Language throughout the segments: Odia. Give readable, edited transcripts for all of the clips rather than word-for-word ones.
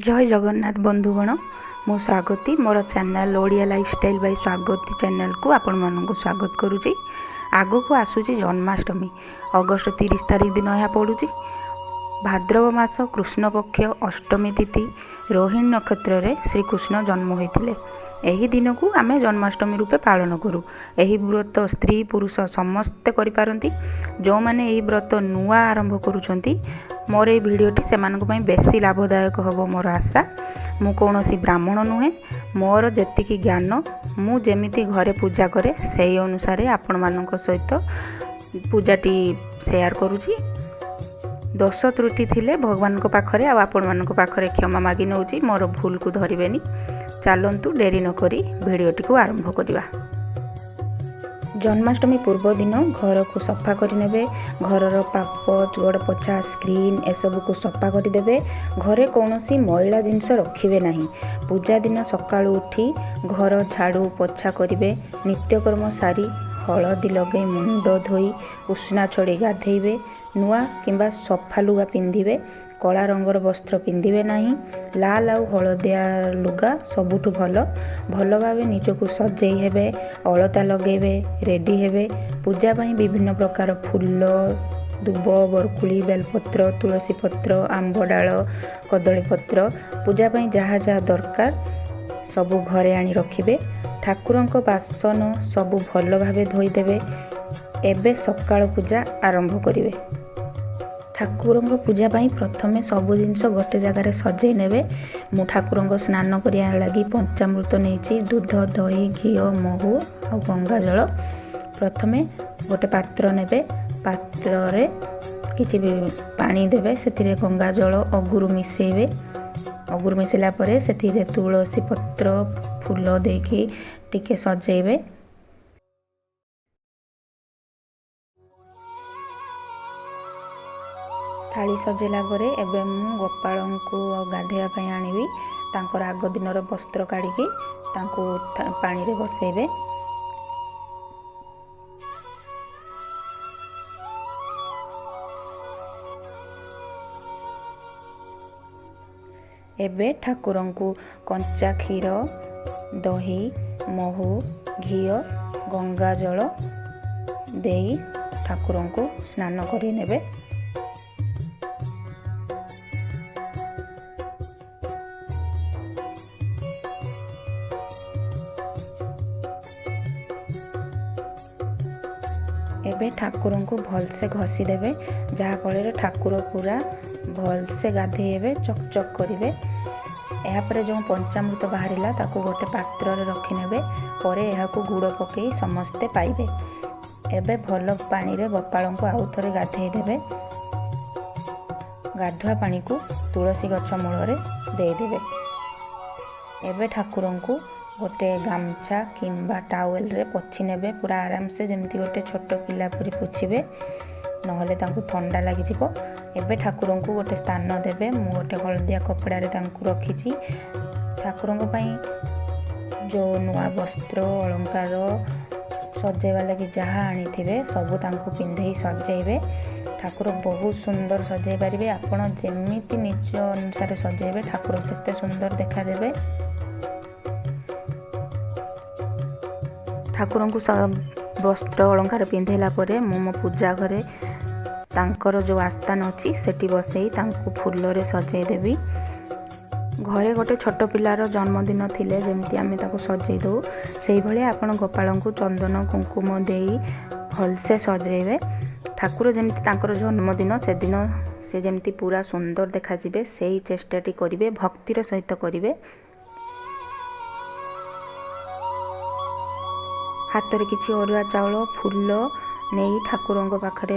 ଜୟ ଜଗନ୍ନାଥ ବନ୍ଧୁଗଣ, ମୁଁ ସ୍ୱାଗତୀ। ମୋର ଚ୍ୟାନେଲ୍ ଓଡ଼ିଆ ଲାଇଫଷ୍ଟାଇଲ୍ ବାଇ ସ୍ୱାଗତୀ ଚ୍ୟାନେଲ୍କୁ ଆପଣମାନଙ୍କୁ ସ୍ୱାଗତ କରୁଛି। ଆଗକୁ ଆସୁଛି ଜନ୍ମାଷ୍ଟମୀ, ଅଗଷ୍ଟ 30 ତାରିଖ ଦିନ ଏହା ପଡ଼ୁଛି। ଭାଦ୍ରବ ମାସ କୃଷ୍ଣପକ୍ଷ ଅଷ୍ଟମୀ ତିଥି ରୋହିଣୀ ନକ୍ଷତ୍ରରେ ଶ୍ରୀକୃଷ୍ଣ ଜନ୍ମ ହୋଇଥିଲେ। ଏହି ଦିନକୁ ଆମେ ଜନ୍ମାଷ୍ଟମୀ ରୂପେ ପାଳନ କରୁ। ଏହି ବ୍ରତ ସ୍ତ୍ରୀ ପୁରୁଷ ସମସ୍ତେ କରିପାରନ୍ତି। ଯେଉଁମାନେ ଏହି ବ୍ରତ ନୂଆ ଆରମ୍ଭ କରୁଛନ୍ତି, ମୋର ଏହି ଭିଡ଼ିଓଟି ସେମାନଙ୍କ ପାଇଁ ବେଶୀ ଲାଭଦାୟକ ହେବ ମୋର ଆଶା। ମୁଁ କୌଣସି ବ୍ରାହ୍ମଣ ନୁହେଁ। ମୋର ଯେତିକି ଜ୍ଞାନ, ମୁଁ ଯେମିତି ଘରେ ପୂଜା କରେ, ସେହି ଅନୁସାରେ ଆପଣମାନଙ୍କ ସହିତ ପୂଜାଟି ସେୟାର କରୁଛି। ଦୋଷ ତ୍ରୁଟି ଥିଲେ ଭଗବାନଙ୍କ ପାଖରେ ଆଉ ଆପଣମାନଙ୍କ ପାଖରେ କ୍ଷମା ମାଗି ନେଉଛି, ମୋର ଭୁଲକୁ ଧରିବେନି। ଚାଲନ୍ତୁ, ଡେରି ନକରି ଭିଡ଼ିଓଟିକୁ ଆରମ୍ଭ କରିବା। ଜନ୍ମାଷ୍ଟମୀ ପୂର୍ବଦିନ ଘରକୁ ସଫା କରିନେବେ। ଘରର ପାପୋଛ, ଗୋଡ଼ ପୋଛା, ସ୍କ୍ରିନ୍ ଏସବୁକୁ ସଫା କରିଦେବେ। ଘରେ କୌଣସି ମଇଳା ଜିନିଷ ରଖିବେ ନାହିଁ। ପୂଜା ଦିନ ସକାଳୁ ଉଠି ଘର ଝାଡ଼ୁ ପୋଛା କରିବେ। ନିତ୍ୟକର୍ମ ସାରି ହଳଦୀ ଲଗାଇ ମୁଣ୍ଡ ଧୋଇ ଉଷୁନା ଛଡ଼େଇ ଗାଧେଇବେ। ନୂଆ କିମ୍ବା ସଫା ଲୁଗା ପିନ୍ଧିବେ। କଳା ରଙ୍ଗର ବସ୍ତ୍ର ପିନ୍ଧିବେ ନାହିଁ। ଲାଲ ଆଉ ହଳଦିଆ ଲୁଗା ସବୁଠୁ ଭଲ। ଭଲ ଭାବେ ନିଜକୁ ସଜେଇ ହେବେ, ଅଳତା ଲଗାଇବେ, ରେଡ଼ି ହେବେ। ପୂଜା ପାଇଁ ବିଭିନ୍ନ ପ୍ରକାର ଫୁଲ, ଦୁବ, ବରକୁଳି, ବେଲପତ୍ର, ତୁଳସୀ ପତ୍ର, ଆମ୍ବ ଡାଳ, କଦଳୀ ପତ୍ର, ପୂଜା ପାଇଁ ଯାହା ଯାହା ଦରକାର ସବୁ ଘରେ ଆଣି ରଖିବେ। ଠାକୁରଙ୍କ ବାସନ ସବୁ ଭଲ ଭାବେ ଧୋଇଦେବେ। ଏବେ ସକାଳ ପୂଜା ଆରମ୍ଭ କରିବେ। ଠାକୁରଙ୍କ ପୂଜା ପାଇଁ ପ୍ରଥମେ ସବୁ ଜିନିଷ ଗୋଟେ ଜାଗାରେ ସଜେଇ ନେବେ। ମୁଁ ଠାକୁରଙ୍କ ସ୍ନାନ କରିବା ଲାଗି ପଞ୍ଚାମୃତ ନେଇଛି, ଦୁଧ, ଦହି, ଘିଅ, ମହୁ ଆଉ ଗଙ୍ଗା ଜଳ। ପ୍ରଥମେ ଗୋଟେ ପାତ୍ର ନେବେ। ପାତ୍ରରେ କିଛି ବି ପାଣି ଦେବେ। ସେଥିରେ ଗଙ୍ଗା ଜଳ, ଅଗୁରୁ ମିଶାଇବେ। ଅଗୁରୁ ମିଶାଇଲା ପରେ ସେଥିରେ ତୁଳସୀ ପତ୍ର, ଫୁଲ ଦେଇକି ଟିକେ ସଜେଇବେ। ଥାଳି ସଜେଇଲା ପରେ ଏବେ ମୁଁ ଗୋପାଳଙ୍କୁ ଗାଧୋଇବା ପାଇଁ ଆଣିବି। ତାଙ୍କର ଆଗ ଦିନର ବସ୍ତ୍ର କାଢ଼ିକି ତାଙ୍କୁ ପାଣିରେ ବସେଇବେ। ଏବେ ଠାକୁରଙ୍କୁ କଞ୍ଚା କ୍ଷୀର, ଦହି, ମହୁ, ଘିଅ, ଗଙ୍ଗା ଜଳ ଦେଇ ଠାକୁରଙ୍କୁ ସ୍ନାନ କରି ନେବେ। ଏବେ ଠାକୁରଙ୍କୁ ଭଲସେ ଘଷି ଦେବେ, ଯାହାଫଳରେ ଠାକୁର ପୁରା ଭଲସେ ଗାଧେଇ ହେବେ, ଚକଚକ୍ କରିବେ। ଏହାପରେ ଯେଉଁ ପଞ୍ଚାମୃତ ବାହାରିଲା, ତାକୁ ଗୋଟେ ପାତ୍ରରେ ରଖିନେବେ। ପରେ ଏହାକୁ ଗୁଡ଼ ପକାଇ ସମସ୍ତେ ପାଇବେ। ଏବେ ଭଲ ପାଣିରେ ଗୋପାଳଙ୍କୁ ଆଉ ଥରେ ଗାଧେଇ ଦେବେ। ଗାଧୁଆ ପାଣିକୁ ତୁଳସୀ ଗଛ ମୂଳରେ ଦେଇଦେବେ। ଏବେ ଠାକୁରଙ୍କୁ ଗୋଟେ ଗାମଛା କିମ୍ବା ଟାୱେଲରେ ପୋଛି ନେବେ ପୁରା ଆରାମସେ, ଯେମିତି ଗୋଟେ ଛୋଟ ପିଲା ପରି ପୋଛିବେ, ନହେଲେ ତାଙ୍କୁ ଥଣ୍ଡା ଲାଗିଯିବ। ଏବେ ଠାକୁରଙ୍କୁ ଗୋଟେ ସ୍ଥାନ ଦେବେ। ମୁଁ ଗୋଟେ ହଳଦିଆ କପଡ଼ାରେ ତାଙ୍କୁ ରଖିଛି। ଠାକୁରଙ୍କ ପାଇଁ ଯେଉଁ ନୂଆ ବସ୍ତ୍ର, ଅଳଙ୍କାର, ସଜେଇବା ଲାଗି ଯାହା ଆଣିଥିବେ, ସବୁ ତାଙ୍କୁ ପିନ୍ଧେଇ ସଜେଇବେ। ଠାକୁର ବହୁତ ସୁନ୍ଦର ସଜେଇ ପାରିବେ। ଆପଣ ଯେମିତି ନିଜ ଅନୁସାରେ ସଜେଇବେ, ଠାକୁର ସେତେ ସୁନ୍ଦର ଦେଖାଦେବେ। ଠାକୁରଙ୍କୁ ବସ୍ତ୍ର ଅଳଙ୍କାର ପିନ୍ଧେଇଲା ପରେ ମୁଁ ମୋ ପୂଜା ଘରେ ତାଙ୍କର ଯେଉଁ ଆସ୍ଥାନ ଅଛି, ସେଠି ବସେଇ ତାଙ୍କୁ ଫୁଲରେ ସଜେଇ ଦେବି। ଘରେ ଗୋଟେ ଛୋଟ ପିଲାର ଜନ୍ମଦିନ ଥିଲେ ଯେମିତି ଆମେ ତାକୁ ସଜେଇ ଦେଉ, ସେଇଭଳିଆ ଆପଣ ଗୋପାଳଙ୍କୁ ଚନ୍ଦନ କୁଙ୍କୁମ ଦେଇ ଭଲସେ ସଜେଇବେ। ଠାକୁର ଯେମିତି ତାଙ୍କର ଜନ୍ମଦିନ ସେଦିନ ସେ ଯେମିତି ପୁରା ସୁନ୍ଦର ଦେଖାଯିବେ, ସେଇ ଚେଷ୍ଟାଟି କରିବେ, ଭକ୍ତିର ସହିତ କରିବେ। ହାତରେ କିଛି ଅରୁଆ ଚାଉଳ, ଫୁଲ ନେଇ ଠାକୁରଙ୍କ ପାଖରେ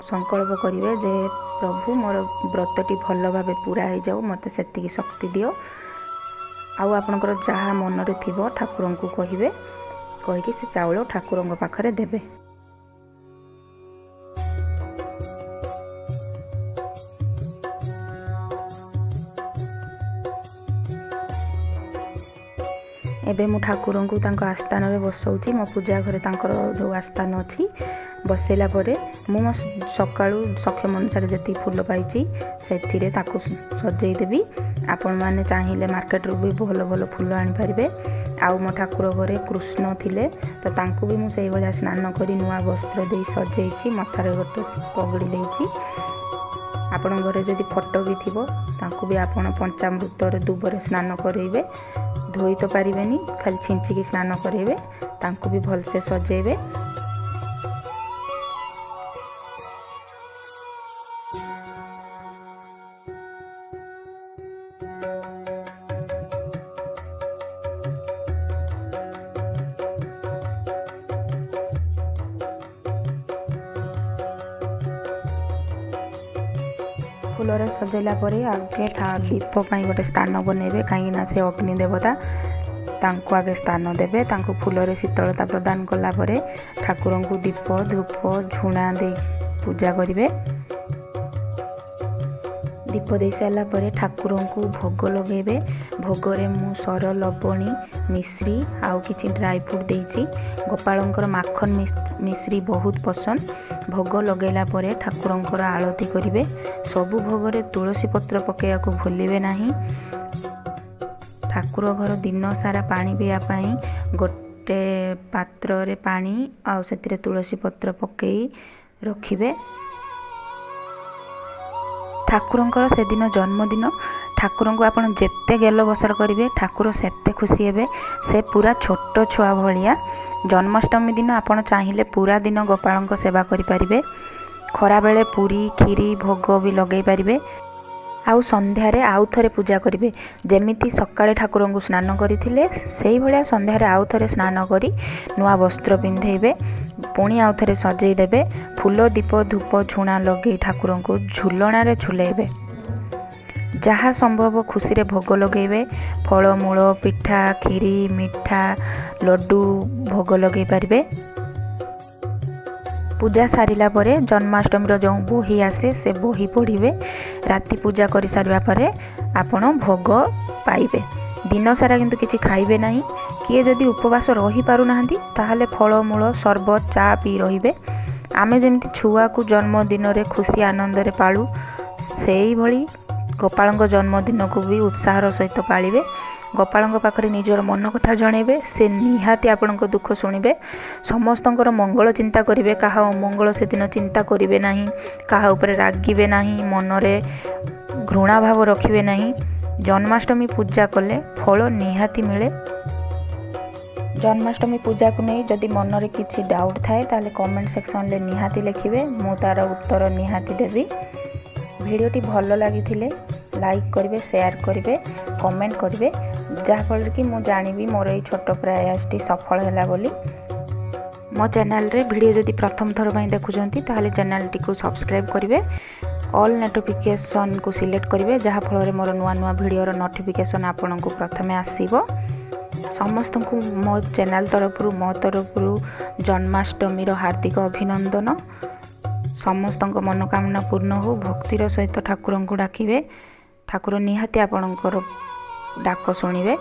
ସଂକଳ୍ପ କରିବେ ଯେ ପ୍ରଭୁ, ମୋର ବ୍ରତଟି ଭଲ ଭାବେ ପୁରା ହେଇଯାଉ, ମୋତେ ସେତିକି ଶକ୍ତି ଦିଅ। ଆଉ ଆପଣଙ୍କର ଯାହା ମନରେ ଥିବ ଠାକୁରଙ୍କୁ କହିବେ। କହିକି ସେ ଚାଉଳ ଠାକୁରଙ୍କ ପାଖରେ ଦେବେ। ଏବେ ମୁଁ ଠାକୁରଙ୍କୁ ତାଙ୍କ ଆସ୍ଥାନରେ ବସଉଛି। ମୋ ପୂଜା ଘରେ ତାଙ୍କର ଯେଉଁ ଆସ୍ଥାନ ଅଛି, ବସେଇଲା ପରେ ମୁଁ ମୋ ସକାଳୁ ସକ୍ଷମ ଅନୁସାରେ ଯେତିକି ଫୁଲ ପାଇଛି, ସେଥିରେ ତାକୁ ସଜେଇ ଦେବି। ଆପଣମାନେ ଚାହିଁଲେ ମାର୍କେଟରୁ ବି ଭଲ ଭଲ ଫୁଲ ଆଣିପାରିବେ। ଆଉ ମୋ ଠାକୁର ଘରେ କୃଷ୍ଣ ଥିଲେ, ତ ତାଙ୍କୁ ବି ମୁଁ ସେଇଭଳିଆ ସ୍ନାନ କରି ନୂଆ ବସ୍ତ୍ର ଦେଇ ସଜେଇଛି, ମଥାରେ ଗୋଟେ ପଗଡ଼ି ଦେଇଛି। ଆପଣଙ୍କ ଘରେ ଯଦି ଫଟୋ ବି ଥିବ, ତାଙ୍କୁ ବି ଆପଣ ପଞ୍ଚାମୃତରେ ଦୁବରେ ସ୍ନାନ କରେଇବେ। ଧୋଇ ତ ପାରିବେନି, ଖାଲି ଛିଞ୍ଚିକି ସ୍ନାନ କରେଇବେ। ତାଙ୍କୁ ବି ଭଲସେ ସଜେଇବେ। ଫୁଲରେ ସଜେଇଲା ପରେ ଆଗେ ଦୀପ ପାଇଁ ଗୋଟେ ସ୍ଥାନ ବନେଇବେ, କାହିଁକିନା ସେ ଅଗ୍ନି ଦେବତା, ତାଙ୍କୁ ଆଗେ ସ୍ଥାନ ଦେବେ। ତାଙ୍କୁ ଫୁଲରେ ଶୀତଳତା ପ୍ରଦାନ କଲା ପରେ ଠାକୁରଙ୍କୁ ଦୀପ, ଧୂପ, ଝୁଣା ଦେଇ ପୂଜା କରିବେ। ଦୀପ ଦେଇ ସାରିଲା ପରେ ଠାକୁରଙ୍କୁ ଭୋଗ ଲଗେଇବେ। ଭୋଗରେ ମୁଁ ସର, ଲବଣୀ, ମିଶ୍ରି ଆଉ କିଛି ଡ୍ରାଇ ଫ୍ରୁଟ୍ ଦେଇଛି। ଗୋପାଳଙ୍କର ମାଖନ ମିଶ୍ରି ବହୁତ ପସନ୍ଦ। ଭୋଗ ଲଗେଇଲା ପରେ ଠାକୁରଙ୍କର ଆଳତି କରିବେ। ସବୁ ଭୋଗରେ ତୁଳସୀ ପତ୍ର ପକାଇବାକୁ ଭୁଲିବେ ନାହିଁ। ଠାକୁର ଘର ଦିନ ସାରା ପାଣି ପିଇବା ପାଇଁ ଗୋଟେ ପାତ୍ରରେ ପାଣି ଆଉ ସେଥିରେ ତୁଳସୀ ପତ୍ର ପକାଇ ରଖିବେ। ଠାକୁରଙ୍କର ସେଦିନ ଜନ୍ମଦିନ। ଠାକୁରଙ୍କୁ ଆପଣ ଯେତେ ଗେଲ ବସର କରିବେ, ଠାକୁର ସେତେ ଖୁସି ହେବେ। ସେ ପୁରା ଛୋଟ ଛୁଆ ଭଳିଆ। ଜନ୍ମାଷ୍ଟମୀ ଦିନ ଆପଣ ଚାହିଁଲେ ପୁରା ଦିନ ଗୋପାଳଙ୍କ ସେବା କରିପାରିବେ। ଖରାବେଳେ ପୁରୀ, କ୍ଷୀରି, ଭୋଗ ବି ଲଗାଇ ପାରିବେ। ଆଉ ସନ୍ଧ୍ୟାରେ ଆଉ ଥରେ ପୂଜା କରିବେ। ଯେମିତି ସକାଳେ ଠାକୁରଙ୍କୁ ସ୍ନାନ କରିଥିଲେ, ସେଇଭଳିଆ ସନ୍ଧ୍ୟାରେ ଆଉ ଥରେ ସ୍ନାନ କରି ନୂଆ ବସ୍ତ୍ର ପିନ୍ଧେଇବେ, ପୁଣି ଆଉ ଥରେ ସଜେଇ ଦେବେ। ଫୁଲ, ଦୀପ, ଧୂପ, ଝୁଣା ଲଗେଇ ଠାକୁରଙ୍କୁ ଝୁଲଣାରେ ଝୁଲେଇବେ। ଯାହା ସମ୍ଭବ ଖୁସିରେ ଭୋଗ ଲଗେଇବେ। ଫଳମୂଳ, ପିଠା, କ୍ଷୀରି, ମିଠା, ଲଡ଼ୁ ଭୋଗ ଲଗେଇ ପାରିବେ। ପୂଜା ସାରିଲା ପରେ ଜନ୍ମାଷ୍ଟମୀର ଯେଉଁ ବହି ଆସେ, ସେ ବହି ପଢ଼ିବେ। ରାତି ପୂଜା କରିସାରିବା ପରେ ଆପଣ ଭୋଗ ପାଇବେ। ଦିନସାରା କିନ୍ତୁ କିଛି ଖାଇବେ ନାହିଁ। କିଏ ଯଦି ଉପବାସ ରହିପାରୁନାହାନ୍ତି, ତାହେଲେ ଫଳମୂଳ, ସରବତ, ଚା ପିଇ ରହିବେ। ଆମେ ଯେମିତି ଛୁଆକୁ ଜନ୍ମଦିନରେ ଖୁସି ଆନନ୍ଦରେ ପାଳୁ, ସେଇଭଳି ଗୋପାଳଙ୍କ ଜନ୍ମଦିନକୁ ବି ଉତ୍ସାହର ସହିତ ପାଳିବେ। ଗୋପାଳଙ୍କ ପାଖରେ ନିଜର ମନ କଥା ଜଣେଇବେ, ସେ ନିହାତି ଆପଣଙ୍କ ଦୁଃଖ ଶୁଣିବେ। ସମସ୍ତଙ୍କର ମଙ୍ଗଳ ଚିନ୍ତା କରିବେ, କାହା ଅମଙ୍ଗଳ ସେଦିନ ଚିନ୍ତା କରିବେ ନାହିଁ। କାହା ଉପରେ ରାଗିବେ ନାହିଁ, ମନରେ ଘୃଣା ଭାବ ରଖିବେ ନାହିଁ। ଜନ୍ମାଷ୍ଟମୀ ପୂଜା କଲେ ଫଳ ନିହାତି ମିଳେ। ଜନ୍ମାଷ୍ଟମୀ ପୂଜାକୁ ନେଇ ଯଦି ମନରେ କିଛି ଡାଉଟ୍ ଥାଏ, ତାହେଲେ କମେଣ୍ଟ ସେକ୍ସନରେ ନିହାତି ଲେଖିବେ, ମୁଁ ତା'ର ଉତ୍ତର ନିହାତି ଦେବି। ଭିଡ଼ିଓଟି ଭଲ ଲାଗିଥିଲେ ଲାଇକ୍ କରିବେ, ସେୟାର କରିବେ, କମେଣ୍ଟ କରିବେ, ଯାହାଫଳରେ କି ମୁଁ ଜାଣିବି ମୋର ଏଇ ଛୋଟ ପ୍ରୟାସଟି ସଫଳ ହେଲା ବୋଲି। ମୋ ଚ୍ୟାନେଲରେ ଭିଡ଼ିଓ ଯଦି ପ୍ରଥମ ଥର ପାଇଁ ଦେଖୁଛନ୍ତି, ତାହେଲେ ଚ୍ୟାନେଲଟିକୁ ସବସ୍କ୍ରାଇବ୍ କରିବେ, ଅଲ୍ ନୋଟିଫିକେସନ୍କୁ ସିଲେକ୍ଟ କରିବେ, ଯାହାଫଳରେ ମୋର ନୂଆ ନୂଆ ଭିଡ଼ିଓର ନୋଟିଫିକେସନ୍ ଆପଣଙ୍କୁ ପ୍ରଥମେ ଆସିବ। ସମସ୍ତଙ୍କୁ ମୋ ଚ୍ୟାନେଲ୍ ତରଫରୁ, ମୋ ତରଫରୁ ଜନ୍ମାଷ୍ଟମୀର ହାର୍ଦ୍ଦିକ ଅଭିନନ୍ଦନ। ସମସ୍ତଙ୍କ ମନୋକାମନା ପୂର୍ଣ୍ଣ ହେଉ। ଭକ୍ତିର ସହିତ ଠାକୁରଙ୍କୁ ଡାକିବେ, ଠାକୁର ନିହାତି ଆପଣଙ୍କର ଡାକ ଶୁଣିବେ।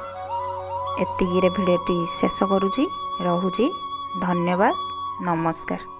ଏତିକିରେ ଭିଡ଼ିଓଟି ଶେଷ କରୁଛି, ରହୁଛି। ଧନ୍ୟବାଦ, ନମସ୍କାର।